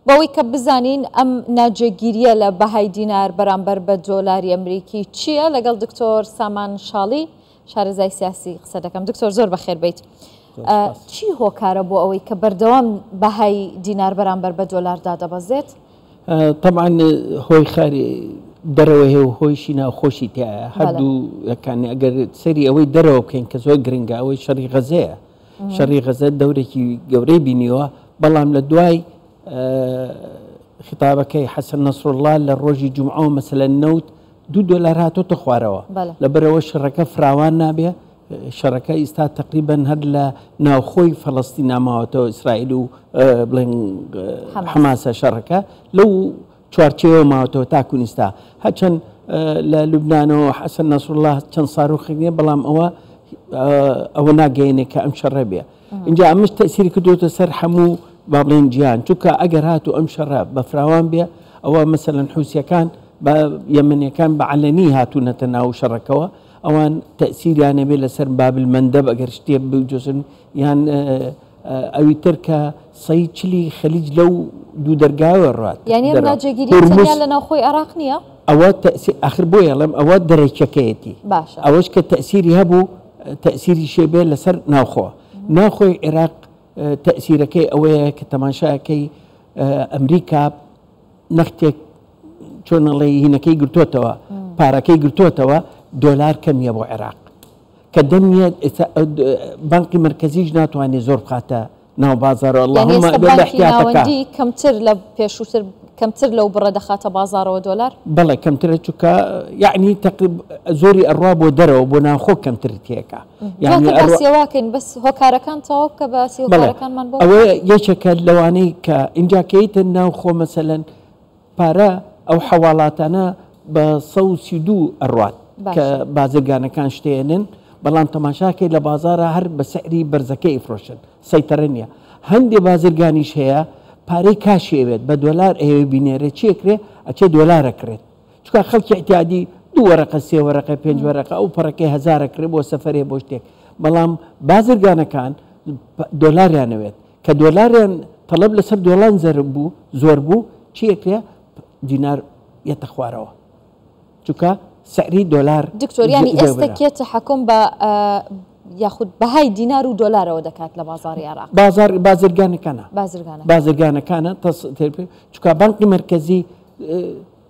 بۆ ئەوەی کە بزانین ئەم ناجێگیرییە لە بەهای دینار بەرامبەر بە دۆلاری ئەمریکی چییە، لەگەڵ دکتۆر سامان شاڵی شارەزای سیاسی قسە دەکەم. دکتۆر زۆر بەخێر بیت. چی هۆکارە بۆ ئەوەی کە بەردەوام بەهای دینار بەرامبەر بە دۆلار دادەبەزێت؟ طبعا هۆی خاری دەرەوە هەیە و هۆیشی ناوخۆشی تایە هەردوو یەکان ئەگەر سەری ئەوەی دەرەوە بکەین کە زۆر گرنگە ئەوەی شەڕی غەزەیە شەڕی غەزە دەورێکی گەورەی بینیوە، بەڵام لە دوای خیتابەکەی حەسەن نەسروڵڵا لە ڕۆژی جومعەوە مەسەلەن نەوت دوو دۆلار هاتۆتە خوارەوە، لەبەرئەوە شەڕەکە فراوان نابێ، شەڕەکە ئیستا تەقریبەن هەر لە ناوخۆی فەڵەستینا ماوەتەوە، ئیسرائیل و بڵێن حەماسە شەڕەکە لەو چوارچێوە ماوەتەوە تاکو ئیستا هەرچەند لە لوبنانەوە حەسەن نەسروڵڵا چەند ساروخێک نییە بەڵام ئەوە ئەوە ناگەیەنێ کە ئەم شەڕە بێ اینجا ئەمەش تەسیری کردوتە سەر هەموو با بڵێن جیان چونکە ئەگەر هاتوو ئەم شەڕە بە فراوان بێ ئەوە مەسەلەن حوسیەکان بە یەمەنیەکان بە عەلەنی هاتوونەتە ناو شەڕەکەوە ئەوان تەسیریانە بێ لەسەر بابل مەندەب ئەگەر شتێ بجۆزن یان ئەوی تر کە سەی چلی خەلیج لەو دوو دەرگاوە ڕات. یانی ئەم ناجێگیریە تەنیا لە ناوخۆی عێراق نییە؟ ئەوە تەئسی ئاخر بۆیە ئەڵێم ئەوە دەرەکیەکەیەتی. باشە. ئەوەش کە تەئسیری هەبوو تەئسیریشی بێ لەسەر ناوخۆ. ناوخۆی عێراق تەئسیرەکەی ئەوەیە کە تەماشاکەی ئەمریکا نەختێک چۆن ئەڵێی هینەکەی گرتۆتەوە پارەکەی گرتۆتەوە دۆلار کەمیە بۆ عێراق. کە دەم نیە ئێستا بانقی مەرکەزیش ناتوانێت زۆر بخاتە ناو بازاڕەوە یانی اللهم ئێستا ئەبێ لە بانکی احتیاتەکە. ناوەندی کەمتر لە پێشووتر کەمتر لەو بڕە دەخاتە بازاڕەوە دۆلار؟ بەڵێ کەمترە چونکە یەعنی تەقریب زۆری ئەڕوا بۆ دەرەوە بۆ ناوخۆ کەمتر تێکا یەعنی دواتر ئەڕوا باسی ئەوە ئەکەین بەس هۆکارەکان تەواو بکە باسی بەڵێ هۆکارەکانمان بۆ ئەوە بکە. یەکێکە لەوانەی کە ئینجا کە یەیتە ناوخۆ مەسەلەن پارە ئەو حەواڵاتانە بە 132 ئەڕوات کە باشە. بازرگانەکان شتێنن بەڵام تەماشاکەی لە بازاڕا هەر بە سعری بەرزەکەی ئەیفرۆشن سەیتەرە نیە هەندێ بازرگانیش هەیە پارەی کاشی ئەوێت بە دۆلار ئەیەوێ بینێرێ چی ئەکرێ ئەچێ دۆلار ئەکڕێت چونکە خەڵکی ئیعتیادی دوو وەرەقە سێ وەرەقە پێنج وەرەقە ئەو پەڕەکەی هەزار ئەکڕێ بۆ سەفەرێ بۆ شتێک بەڵام بازرگانەکان دۆلاریان ئەوێت کە دۆلاریان تەڵەب لەسەر دۆلان زەرب بوو زۆر بوو چی ئەکرێ دینار یەتە خوارەوە چونکە سعری دۆلار دکتۆر یانی ئێستە کێ تەحەکوم بە یاخود بەهای دینار و دۆلارەوە دەکات لە بازاڕی عێراق؟ بازار بازرگانەکانە بازرگانە بازرگانەکانە چونکە بانقی مەرکەزی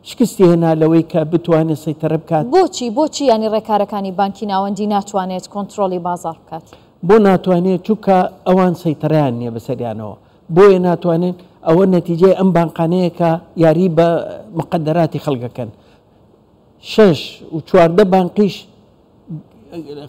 شکستی هێنا لەوەی کە بتوانێت سەیتەرە بکات. بۆچی بۆچی یانی ڕێکارەکانی بانکی ناوەندی ناتوانێت کۆنترۆڵی بازاڕ بکات؟ بۆ ناتوانێت چونکە ئەوان سەیتەرەیان نیە بەسەریانەوە بۆیە ناتوانێن ئەوە نەتیجەی ئەم بانقانەیە کە یاری بە مقەدەراتی خەڵک ئەکەن شەش و 14 بانقیش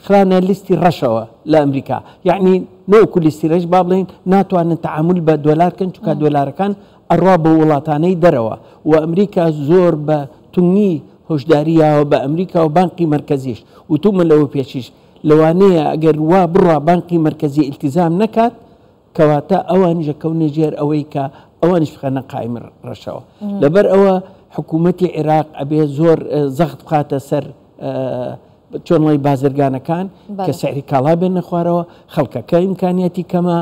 خرانە لیستی ڕەشەوە لە ئەمریکا یعنی نەوەکو لیستی ڕەش با بڵێین ناتوانن تەعامول بە دۆلار کەن چونکە دۆلارەکان ئەڕوا بۆ وڵاتانەی دەرەوە و ئەمریکا زۆر بە تونی هۆشداری یاوە بە ئەمریکا و بانقی مەرکەزیش وتومە لەوە پێشیش لەوانەیە ئەگەر وا بڕوا بانقی مەرکەزی ئیلتیزام نەکات کەواتە ئەوانیش ئەکەونە ژێر ئەوەی کە ئەوانیش بخەنە قایمی ڕەشەوە. لەبەر ئەوە حکوومەتی عێراق ئەبێ زۆر زەخت بخاتە سەر چۆن ڵی بازرگانەکان کە سعری کاڵا بێنە خوارەوە، خەڵکەکە ئیمکانیاتی کەمە،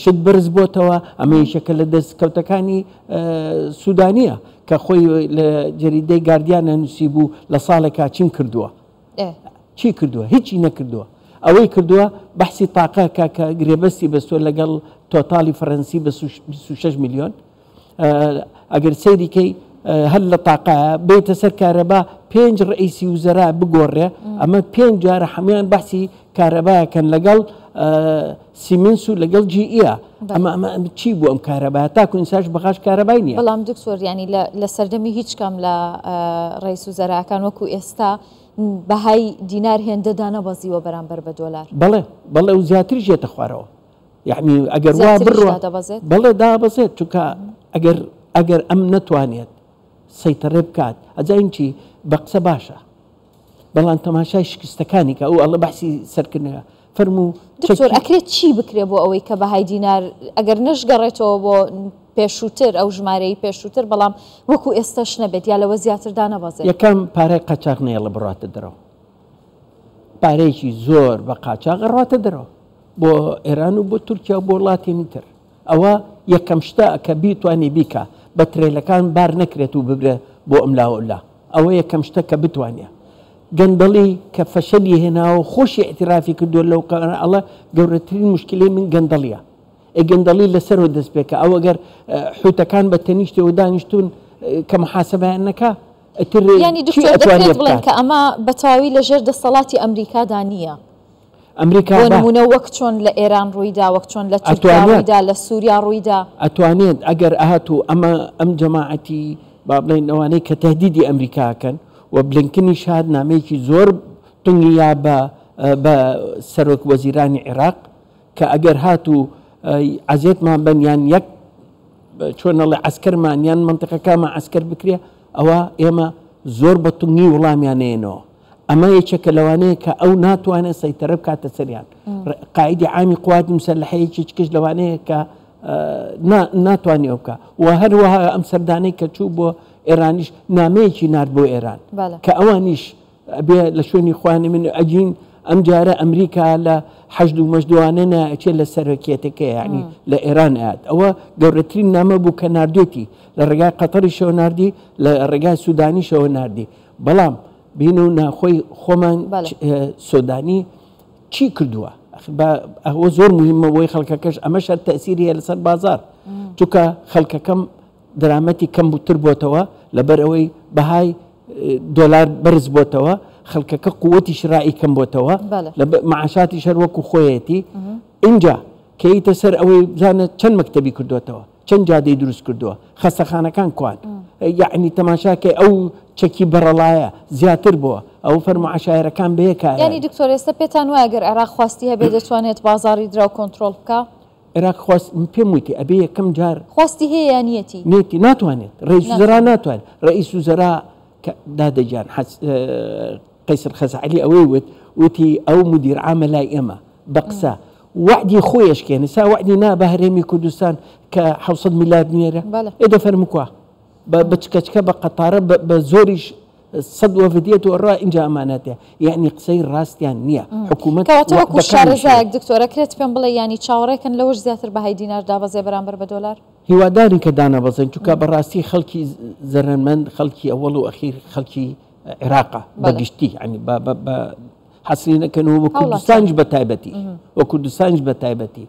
شت بەرز بۆتەوە، ئەمە یەکێکە لە دەستکەوتەکانی سوودانییە کە خۆی لە جەریدەی گاردیانە نووسیبوو لە ساڵێکا چیم کردووە. چی کردووە؟ هیچی نەکردووە. ئەوەی کردووە بەحسی تاقە کە کە گرێبەستی بەستووە لەگەڵ تۆتاڵی فەرەنسی بە 26 میلیۆن. ئەگەر سەیری کەی هەر لە تاقە بێتە سەر کارەبا پێنج ڕئیسی وزەرا بگۆڕێ ئەمە پێنج جارە هەموویان بەحسی کارەباکەن لەگەڵ سیمنس و لەگەڵ جی ئیە ئەمە ئەمە چی بوو ئەم کارەبا تاکو ئینساش بەغاش کارەبای نییە. بەڵام دکتۆر یانی لە سەردەمی هیچ کام لە ڕئیس وزەراکان وەکو ئێستا بەهای دینار هێندە دانەبەزیوە بەرامبەر بە دۆلار. بەڵێ بەڵێ و زیاتریش یەتە خوارەوە یەعنی ئەگەر وا بڕوا دادەبەزێت؟ بەڵێ دابەزێت چونکە ئەگەر ئەگەر ئەم نەتوانێت سەیتەرە بکات ئەزانین چی بە قسە باشە بەڵام تەماشای شکستەکانی کە ئەو ئەڵە بەحسی سەرکردنەکە فەرموو دکتۆر ئەکرێت چی بکرێ بۆ ئەوەی کە بەهای دینار ئەگەر نەشگەڕێتەوە بۆ پێشووتر ئەو ژمارەی پێشووتر بەڵام وەکو ئێستەش نەبێت یا لەوە زیاتر دانەبەزێت؟ یەکەم پارەی قاچاخ نەیەڵە بڕاتە دەرەوە پارەیەکی زۆر بە قاچاخ ئەڕاتە دەرەوە بۆ ئێران و بۆ تورکیا و بۆ وڵاتێنی تر. ئەوە یەکەم شتە کە بیتوانێ بیکا بە ترێلەکان بار نەکرێت و ببرێ بۆ ئەملا و ئەولا ئەوە یەکەم شتە کە بتوانێ گەندەڵی کە فەشەلی هێناوە خۆشی ئیعتیرافی کردووە لەو ئەڵە گەورەترین موشکیلەی من گەندەڵیە ئێ گەندەڵی لەسەرەوە دەست پێکا ئەو ئەگەر حوتەکان بە تەنیشتەوە دانیشتون کە محاسبەیان نەکا ئیتر یانی چی دکتۆر ئەتوانێ دەکرێت بڵێن بکات؟ کە ئەمە بە تەواوی لە ژێر دەسەڵاتی ئەمریکادا نییە ئەمریکا بۆ بە. نموونە وەک چۆن لە ئێران ڕوویدا وەک چۆن لە تورکیا ئەتوانێت. ڕوویدا لە سووریا ڕوویدا. ئەتوانێت ئەگەر هاتوو ئەمە ئەم جەماعەتی با بڵێین ئەوانەی کە تەهدیدی ئەمریکا ئەکەن و بلینکنیش هات نامەیەکی زۆر تونگی یا بە بە سەرۆک وەزیرانی عێراق کە ئەگەر هاتوو عەزێتمان بەن یان یەک چۆن ئەڵێ عەسکەرمان یان مەنتیقەکانمان عەسکەر بکرێ ئەوە ئێمە زۆر بە تونگی وڵامیان نەیەنەوە ئەمە یەکێکە لەوانەیە کە ئەو ناتوانێت سەیتەرە بکاتە سەریان قائیدی عامی قوات مسەلحە یەکێکیش لەوانەیە کە ناتوانێت ئەو بکە و هەروەها ئەم سەردانەی کە چوو بۆ ئێرانیش نامەیەکی نارد بۆ ئێران کە ئەوانیش ئەبێ لە شوێنی خۆیان من ئەگین ئەم جارە ئەمریکا لە حەشد و مەشدوانە ناچێ لە سەرەکیەتەکە یعنی لە ئێران ئات ئەوە گەورەترین نامە بوو کە ناردێتی لە ڕێگای قەتەریشەوە ناردی لە ڕێگای سوودانیشەوە ناردی بەڵام بین و ناخۆی خۆمان سۆدانی چی کردووە ئەوە زۆر مهمە بۆی خەڵکەکەش ئەمە شەر تەسیری هەیە لەسەر بازار چونکە خەڵکەکەم دەرامەتی کەم تر بۆتەوە لەبەر ئەوەی بەهای دۆلار بەرز بۆتەوە خەڵکەکە قوتی شرائی کەم بۆتەوە معاشاتی شەر وەکو خۆیەتی اینجا کەیتە سەر ئەوەی بزانە چەند مەکتەبی کردوێتەوە چەند جادەی دروست کردووە خەستەخانەکان کوان یعنی تەماشاکەی ئەو چەکی بەڕەڵایە زیاتر بووە ئەو فەرمو عشایەرەکان بەیەکە ینی دکتۆر ئێستا پێتان وایە گەر عێراق خواستی هەبێ دەتوانێت بازاڕی دراو کۆنترۆڵ بکا؟ عێراق خواست من پێم وتی ئەبێ یەکەم جار خواستی هەیە یان نیەتی؟ نیەتی ناتوانێت ڕئیس وزەرا ناتوانێت ڕئیس وزەرا کە دادە گیان حەس قەیسەر خەزعەلی ئەوەی وت وتی ئەو مدیر عامە لای ئێمە بە قسە وەعدی خۆی ئەشکێنێ سا وەعدی نا بە هەرێمی کوردستان کە 700 میلیارد نێرە ئێ دەفەرموو کوا بە چکەچکە بە قەتارە بە زۆریش سەد وەفدیەت و ئەڕا ئینجا ئەمانەتە یەعنی قسەی ڕاستیان نییە حکوومەت کەواتە وەکو شارەزایەک دکتۆر ئەکرێت پێم بڵێ یانی چاوەڕێکن لەوەش زیاتر بەهای دینار دابەزێ بەرامبەر بە دۆلار؟ هیوادارین کە دانەبەزن چونکە بەڕاستی خەڵکی زەرەرمەند خەڵکی ئەوەڵ و ئەخیر خەڵکی عێراقە بە گشتی یانی بە بە حەسری نەکەن و کوردستانیش بە تایبەتی و کوردستانیش بە تایبەتی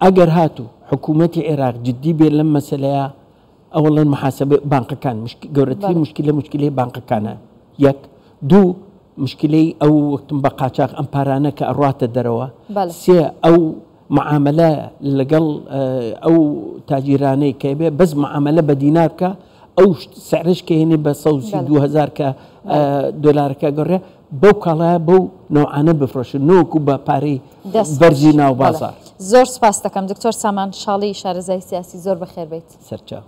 ئەگەر هاتوو حکوومەتی عێراق جددی بێ لەم مەسەلەیە ئەوەڵەن محاسبە بانقەکان گەورەترین مشکلە مشکلەی بانقەکانە یەک دوو مشکلەی ئەو وەکتم بە قاچاخ ئەم پارانە کە ئەڕاتە دەرەوە سێ ئەو معاملە لەگەڵ ئەو تاجیرانەی کە بێ بەس معاملە بە دینار بکە ئەو سعرش کە هێنێ بە 192000 کە دۆلارەکە گەڕێ بەو کاڵایە بەو نەوعانە بفرۆشن نەوەکو بە پارەی بەرزی ناو بازاڕ. زۆر سوپاست دەکەم دکتۆر سامان شاڵی شارەزای سیاسی زۆر بەخێربێیت. سەرچاو.